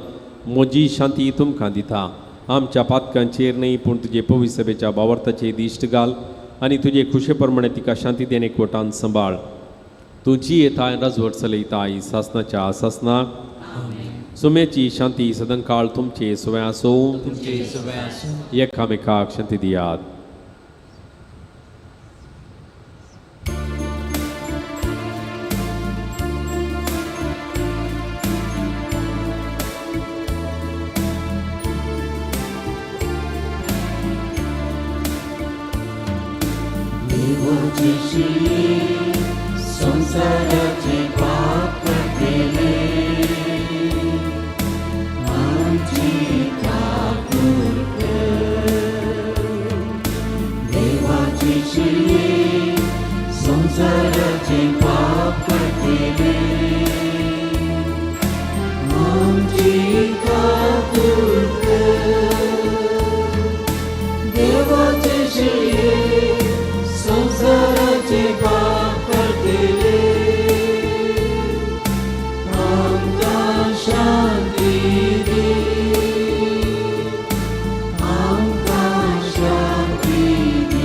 म्हजी शांती तुमकां दिता. आमच्या पातकांचेर न्हय पूण तुजे पवित्र सभेच्या बावर्थाचेर दिश्ट घाल आनी तुजे खुशे प्रमाणे तिका शांती देणे कोटान सांबाळ. तूं जी येता राजवट चलयताय सासनाच्या सासनाक. सुम्याची शांती सदांकाळ तुमचे सवय आसूं. तुमचे सवय आसूं. एकामेकाक शांती दियात. देवाची शिली संसाराचे पाप काडटले, आमची काकूळ कर. देवाची शिली संसाराचे पाप काडटले, आमची काकूळ कर. देवाची शिली संसाराचे पाप काडटले, आमकां शांती दी, आमकां शांती दी.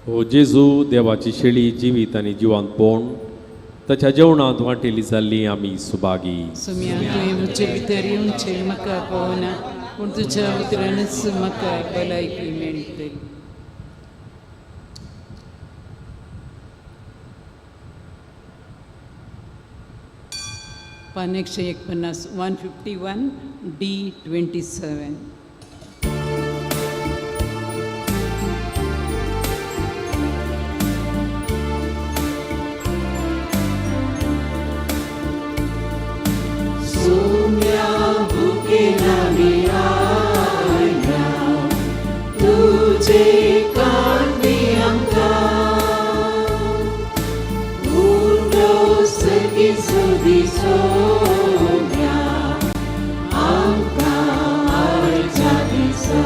ओ जेजू देवाची शेळी जिवीत आनी जिवांतपण ताच्या जेवणांत वांटेली जाल्ली आमी सुभागी. सुम्या तुवें म्हजे भितर येवचें म्हाका पावना, पूण तुज्या उतरानच म्हाका भलायकी मेळटली. पान 149 151 D 27. सुम्या भुकेलामी आयल्या, तुजे काडणी आमकां. दी सोम्या आमकां आयच्या दिसा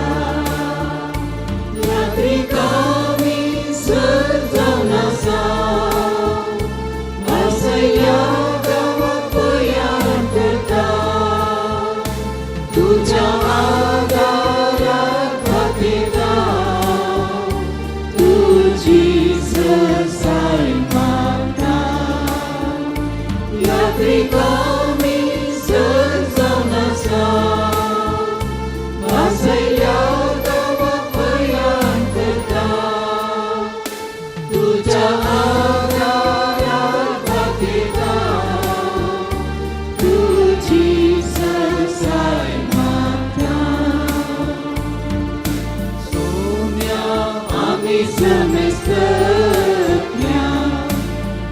यात्रिकांनी सर जावन आसा वासयल्या गांवाक पयाण करता तुज्या आदाराक भागयता तुजी सरसाय मागता यात्रिकांनी सर जावन आसा वासयल्या गांवाक पयाण करता तुज्या आदाराक भागयता तुजी सरसाय मागता सोम्या आमी समेस्तन्या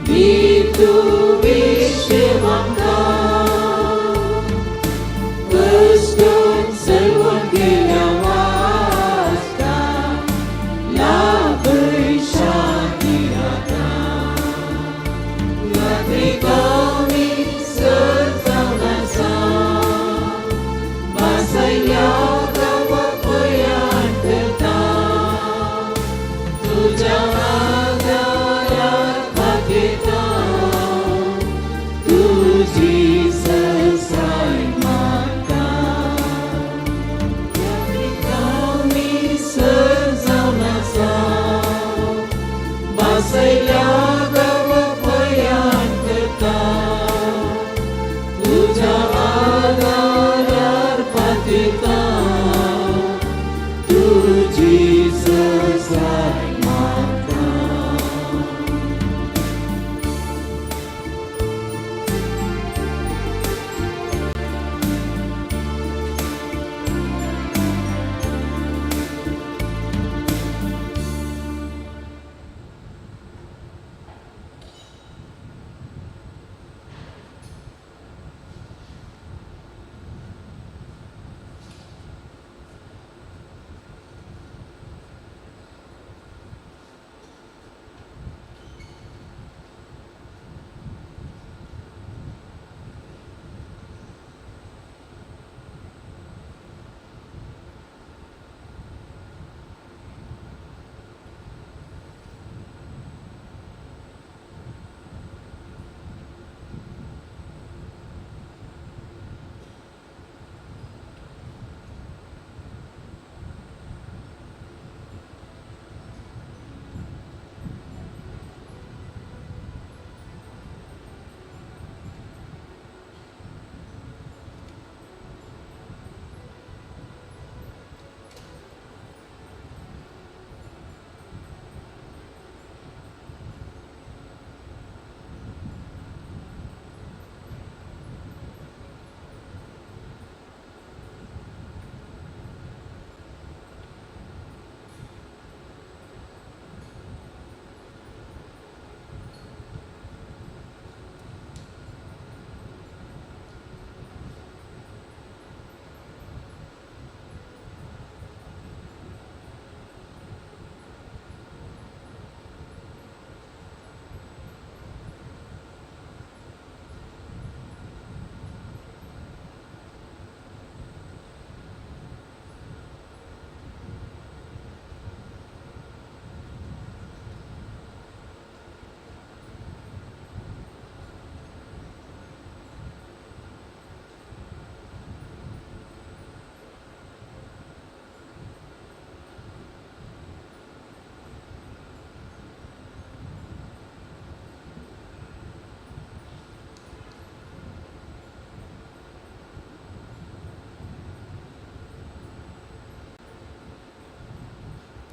दी तूं विशेव आमकां कश्टून सलवण केल्या वासता लाभय शांती आतां यात्रिकांनी सर जावन आसा वासयल्या गांवाक पयाण करता तुज्या आदाराक भागयता तुजी सरसाय मागता यात्रिकांनी सर जावन आसा वासयल्या गांवाक पयाण करता तुज्या आदारार पातयता तुजी सरसाय मागता.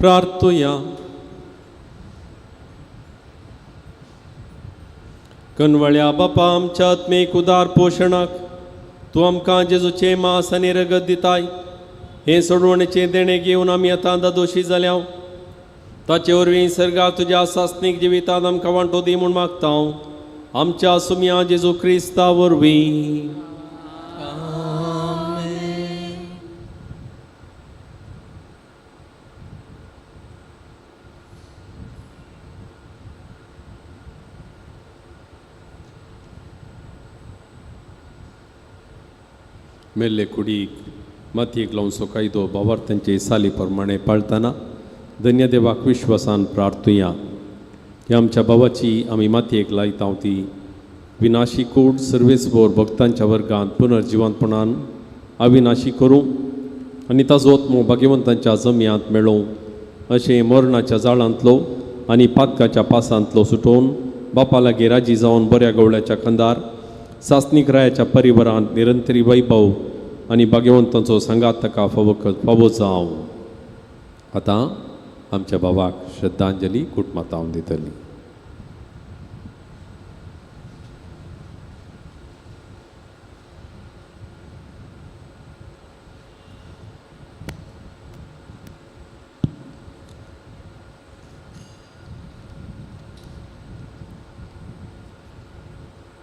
प्रार्थुया. कनवळ्या बापा आमच्या आत्मीक उदार पोशणाक तूं आमकां जेजूचें मांस आनी रगत दिताय हें सोडवणेचें देणें घेवन आमी आतां दादोशी जाल्या ताचे वरवीं सर्गा तुज्या सासणीक जिवितांत आमकां वांटो दी म्हूण मागता हांव आमच्या सुमया जेजू क्रिस्ता वरवीं. मेल्ले कुडीक मातयेक लावचो कायदो भावार्थांचे साली प्रमाणे पाळतना धन्य देवाक विश्वासान प्रार्थुया. ह्या आमच्या भावाची आमी मातयेक लायता ती विनाशी कूड सर्वेसभोर भक्तांच्या वर्गांत पुनर्जिवंतपणान अविनाशी करूं आनी ताजो आत्मो भाग्यवंतांच्या जमयांत मेळोवं अशें मरणाच्या जाळांतलो आनी पातकाच्या पासांतलो सुटोवन बापा लागीं राजी जावन बऱ्या गवळ्याच्या खांदार सासणीक रायाच्या परिवारांत निरंतरी वैभव आनी भाग्यवंतांचो सांगात ताका फावो फावो जावं. आतां आमच्या भावाक श्रद्धांजली कुटमातावन दितली.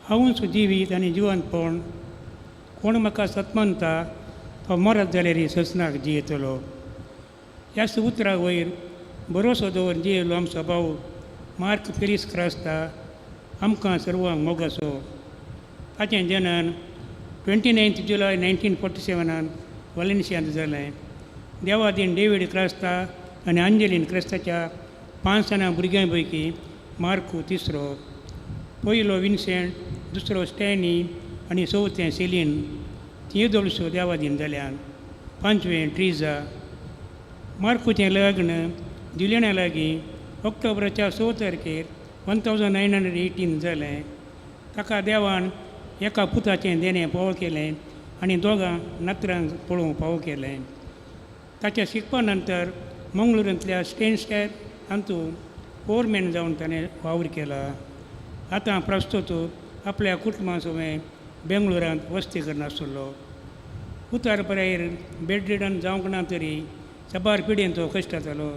हांवूच जिवीत आनी जिवंतपण, कोण म्हाका सत मानता तो मरत जाल्यार ससनाक जियेतलो. ह्याच उतरा वयर भरोसो दवरून जियेलो आमचो भाव मार्क फेरीस क्रास्ता आमकां सर्वांक मोगासो. ताचें जनन 29 जुलय 1947 वालेन्शियांत जालें. देवादीन डेवीड क्रास्ता आनी अंजलीन क्रास्ताच्या 5 जाणां भुरग्यां पैकी मार्कू तिसरो. पयलो विन्सेंट, दुसरो स्टॅनी आनी चवथें सेलीन. तियोदोळसो देवादीन जाल्यान. पांचवें ट्रिजा. मार्कूचें लग्न जुलियना लागीं ऑक्टोबराच्या 6 तारखेर 1918 जालें. ताका देवान एका पुताचें देणें पावो केलें आनी दोगां नातरांक पळोवंक पावो केलें. ताच्या शिकपा नंतर मंगळुरांतल्या स्टेनस्टॅर हातूंत फोरमॅन जावन ताणें वावर केला. आतां प्रस्तुत आपल्या कुटुंबा सवें बेंगळुरांत वस्ती करनासलो. उतार पिरायेर बेडरिडन जावंक ना तरी साबार पिडेन तो कश्ट जातालो.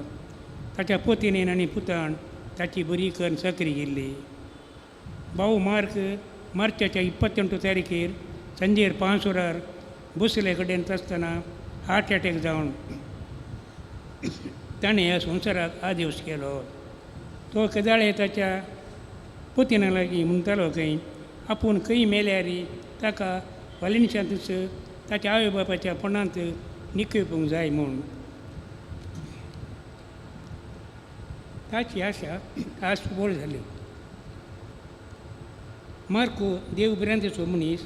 ताच्या पोतीनेन आनी पुतान ताची बरी करून चाकरी केल्ली. भाऊ मार्क मार्चाच्या 28 तारखेर सांजेर 5 वरार बसले कडेन आसतना हार्ट एटॅक जावन ताणें ह्या संवसाराक आदेस केलो. तो केदाळे ताच्या पोतिना लागीं म्हणटालो खंय आपूण खंय मेल्यार ताका वालेन्शियांतूच ताच्या आवय बापायच्या पणांत निखळोवंक जाय म्हूण. ताची आशा आज व्हड जाली. मार्कू देव भिरांतेचो मनीस.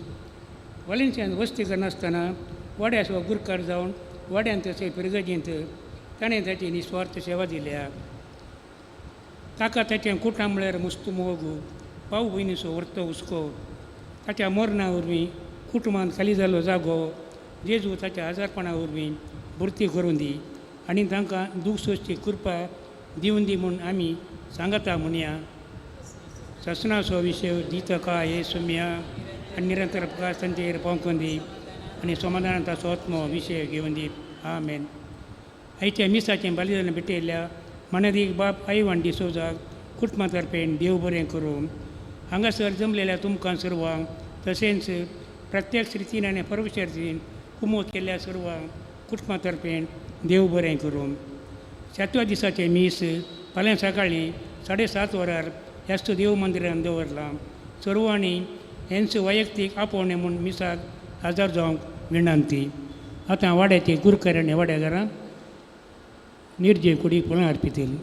वालेन्शियांत वस्ती करनासतना वाड्याचो गुरकार जावन वाड्यांत तशें पिरगजेंत ताणें ताची निस्वार्थ सेवा दिल्या. ताका ताचें कुटां म्हळ्यार मस्त मोग, भाव भयणीचो व्हरतो हुस्को. ताच्या मरणा वरवीं कुटुंबांत खाली जाल्लो जागो जेजू ताच्या आजारपणा वरवीं भरती करून दी आनी तांकां दूख सोंसची कृपा दिवन दी म्हूण आमी सांगता म्हणया. ससनाचो विशय दिता का हे सुम्या आनी निरंतर प्रकाश तांचेर पावंक दी आनी समाधानान ताचो आत्मो विशय घेवन दी. आमेन. आयच्या मिसाचें बलिदान भेटयल्ल्या मानादीक बाप आयवान डिसोजाक कुटुंबा तर्फेन देव बरें करूं. हांगासर जमलेल्या तुमकां सर्वांक तशेंच प्रत्यक्ष रितीन आनी परोक्ष रितीन कुमोत केल्ल्या सर्वांक कुटुंबा तर्फेन देव बरें करूं. 7व्या दिसाचें मीस फाल्यां सकाळीं 7:30 वरार ह्याच देव मंदिरान दवरलां. सर्वांनी हेंच वैयक्तीक आपोवणें म्हूण मिसाक हजर जावंक विनंती. आतां वाड्याचे गुरकर आनी वाड्याघरां निर्जय कुडीक फुलां अर्पितली.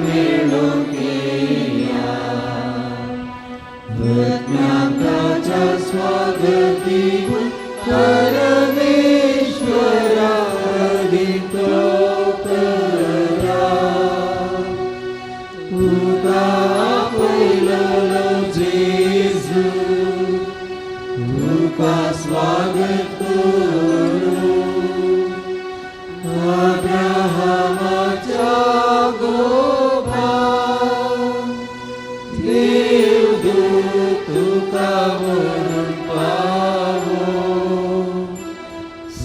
मेळूंक या.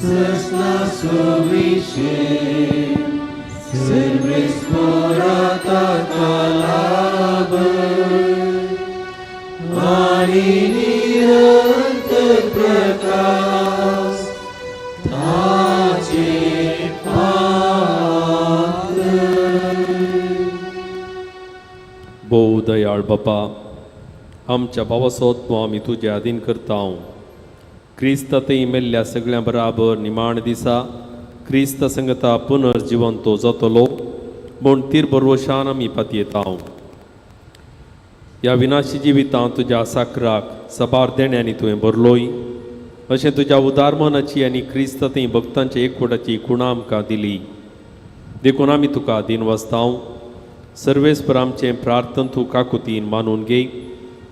ससना सुविशेष सर्वेस्पोरा ताका लाभ आनी निरंतर प्रकाश ताचे पात्र. भोव दयाळ बापा, आमच्या भावाचो तूं आमी तुज्या अधीन करता. क्रिस्त थंय मेल्ल्या सगळ्यां बराबर निमाण दिसा क्रिस्त संगता पुनर्जिवंतो जातलो म्हूण तीर बरवशान आमी पातयेता. ह्या विनाशी जिवितांत तुज्या साकराक सबार देण्यांनी तुवें भरलोय अशें तुज्या उदार मनाची आनी क्रिस्त थंय भक्तांच्या एकवटाची खुणा आमकां दिली. देखून आमी तुका दीन वसतांव. सर्वेस्पर आमचें प्रार्थन तूं काकुतीन मानून घे.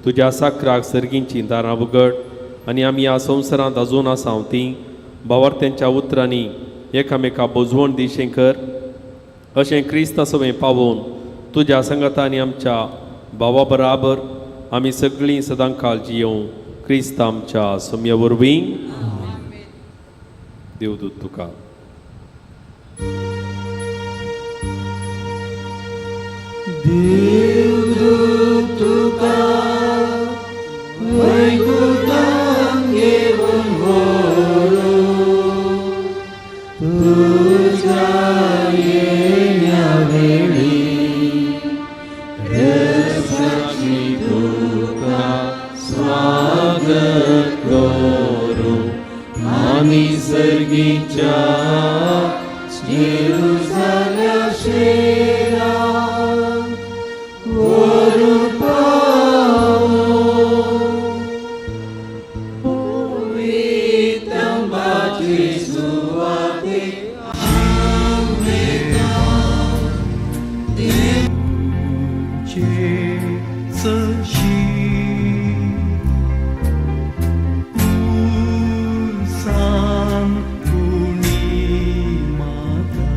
तुज्या साकराक सर्गींचीं दारां उगड आनी आमी ह्या संवसारांत अजून आसा तीं भावार्थ्यांच्या उतरांनी एकामेका बोजवण दिशें कर. अशें क्रिस्ता सवें पावोवन तुज्या संगता आनी आमच्या भावा बराबर आमी सगळीं सदांकाळ जियोवं क्रिस्त आमच्या सम्या वरवीं. देवदूत तुका देवदूत तुका वैकुंठान घेवन व्हरूं तुज्या येण्या वेळी रसाची तुका स्वागत करूं आमी सर्गीच्या जेरुजाल्या शेरान व्हरूं पावों. पवित्रंबाची सुवातेक तुजेच सान उणी माता.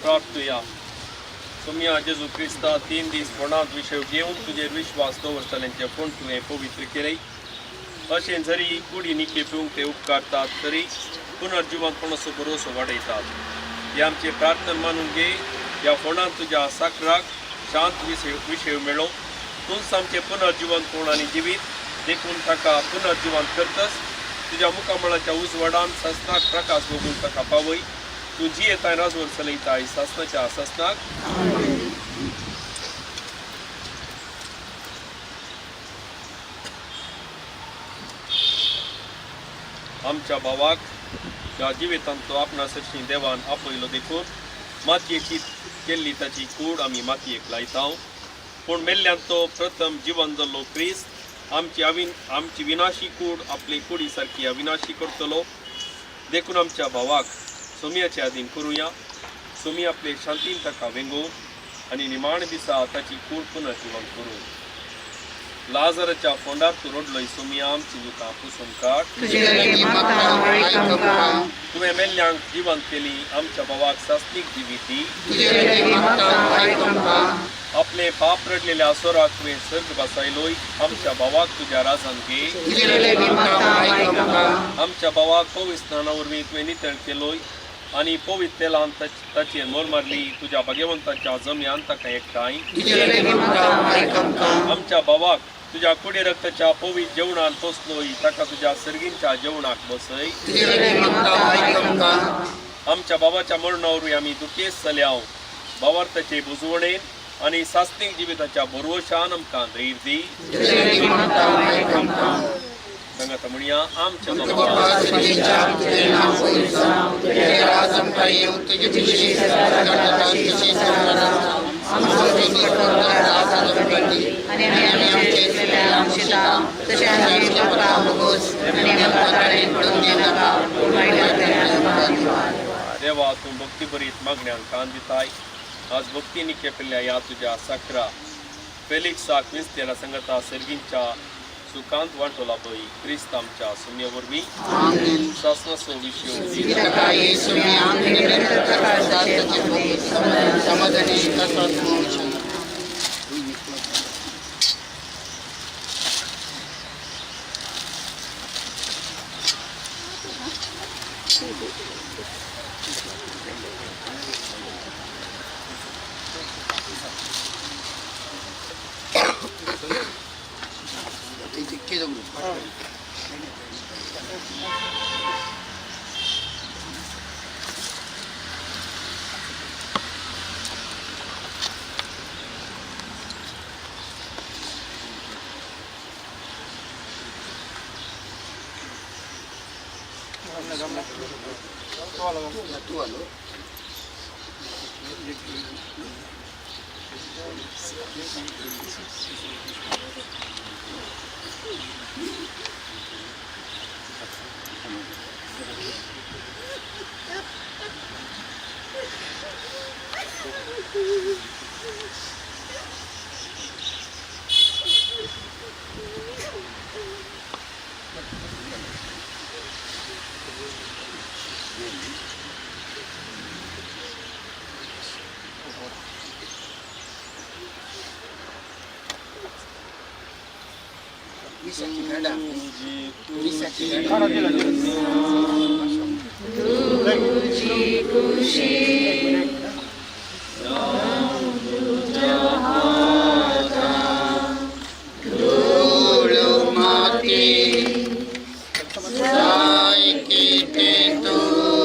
प्रार्थुया. सोमया जेजू क्रिस्ता, 3 दीस फोंडांत विशय घेवन तुजेर विश्वास दवरतल्यांचे फोंड तुवें पवित्र केले. अशें जरी कुडी निके पिवंक ते उपकारतात तरी पुनर्जिवंतपणाचो भरोसो वाडयतात. हे आमचे प्रार्थना मानून घे. ह्या फोंडांत तुज्या साकराक शांत विशय मेळो. तूंच आमचें पुनर्जिवंतपण आनी जिवीत देखून ताका पुनर्जिवंत करतस. तुज्या मुखामळाच्या उजवाडान सासनाक प्रकाश भोगून ताका पावय. तूं जियेताय राजवर चलयताय सासनाच्या सासनाक. आमच्या भावाक ह्या जिवितांत तो आपणा सरशी देवान आपयलो देखून मातयेची केल्ली ताची कूड आमी मातयेक लायता. पूण मेल्ल्यान तो प्रथम जिवन जाल्लो क्रिस्त आमची विनाशी कूड आपली कुडी सारकी अविनाशी करतलो. देखून आमच्या भावाक सोमयाचे आदीन करुया. सोमी आपले शांतीन ताका वेंगो आनी निमाण दिसा ताची कूड पुनर्जिवन करूं. लाजराच्या फोंडार तूं रडलोय सोमया, आमची दुकां पुसून काड. तुवें मेल्ल्यांक जिवंत केली. आमच्या भावाक सासणीक जिवीत दी. आपले पाप रडलेल्या सोराक तुवें सर्ग बसायलोय. आमच्या भावाक तुज्या राजान घे. आमच्या भावाक पवित्र स्नाना वरवीं तुवें नितळ केलोय आनी पवित्र तेलान ताचेर मोर मारली. तुज्या भाग्यवंताच्या जमयान ताका एकठांय. आमच्या भावाक तुज्या कुडी रक्ताच्या पवित्र जेवणान पोसलोय. ताका तुज्या सर्गींच्या जेवणाक बसय. आमच्या बाबाच्या मरणा वरवीं आमी दुखेस्त जाल्या. भावार्थाचे बुजवणेन आनी सासणीक जिविताच्या भरवशान आमकां धैर्य दी. सांगात म्हणया. आमच्या बाबा देवा, तूं भक्ती भरीत मागण्यांक कान दिताय. आज भक्तीनी केपिल्ल्या ह्या तुज्या साकरा फेलिक्साक विस्तेला संगता सर्गींच्या सुखांत वांटो लाभय. क्रिस्त आमच्या सुम्या वरवीं. सासनाचो विशय माती जाय कितें तूं.